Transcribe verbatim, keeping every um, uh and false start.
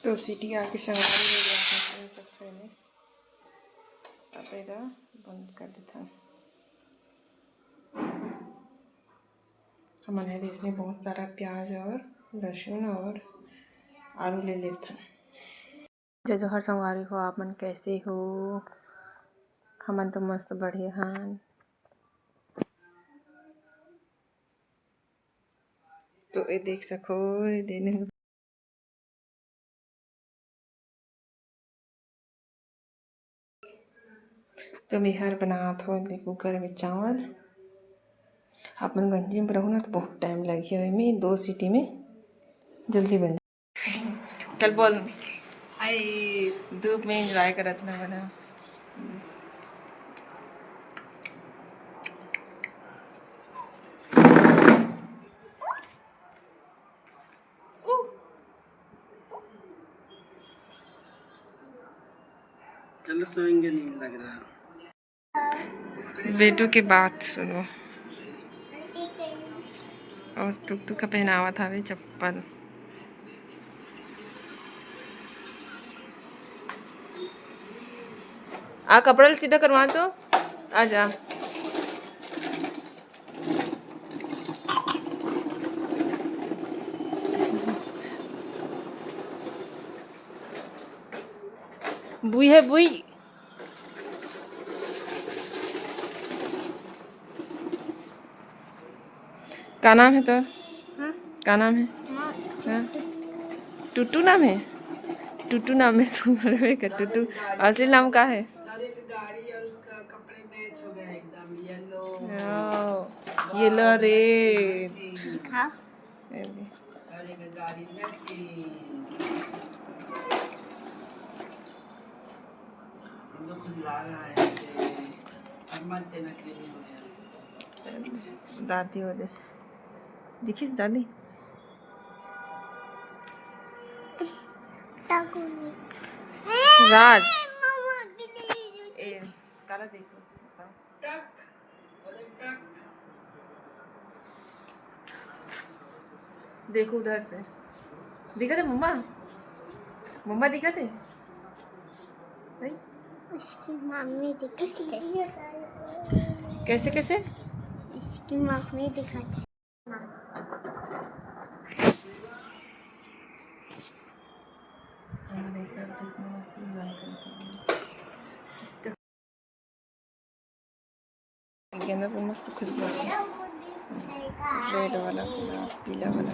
तो सीटी आके संगवारी हो गया है, सबसे पहले अब एला बंद कर देथन। हमन ह इसने बहुत सारा प्याज और लहसुन और आलू ले लेथन। जय जोहार संगवारी हो, आप मन कैसे हो? हमन तो मस्त बढ़िया हन। तो ये देख सको, ये देने तो मेहर बनात हो, देखो, कुकर में चावल। आप मन गंजी में बनाहू ना, तो बहुत टाइम लगही, ओमे दो सीटी में जल्दी बन। चल बोल। आई धूप में एंजॉय करत ना बना। चलो सोएंगे, नींद लग रहा है। बेटू के बात सुनो। और टुकटुक का पहनावत हवे चप्पल। आ कपड़ा ल सीधा करवा तो। आ जा। बुई है बुई। का नाम है तोर? हाँ? का नाम है? हाँ। हाँ? टुटू नाम है? टुटू नाम है तुम्हारे का? टुटू असली नाम का है? सारे की गाड़ी और उसका कपड़े मैच हो गए एकदम, येलो। Wow, yellow red. ठीक है। ये ले। सारे की गाड़ी मैचिंग। हम लोग खुजला रहा है, ते हर मन ते नखरे में हो गया। दादी हो दे। दिखिस दादी? ताकू नहीं। राज। मम्मा की नहीं। ए, काला देखो। टक, अरे टक। देखो उधर से। दिखत हे मम्मा? मम्मा दिखत हे? नहीं? उसकी मम्मी दिखत हे। कैसे, कैसे? उसकी मम्मी दिखत हे। गेंदा फूल मस्त खुशबू आथे। रेड वाला गुलाब, पीला वाला।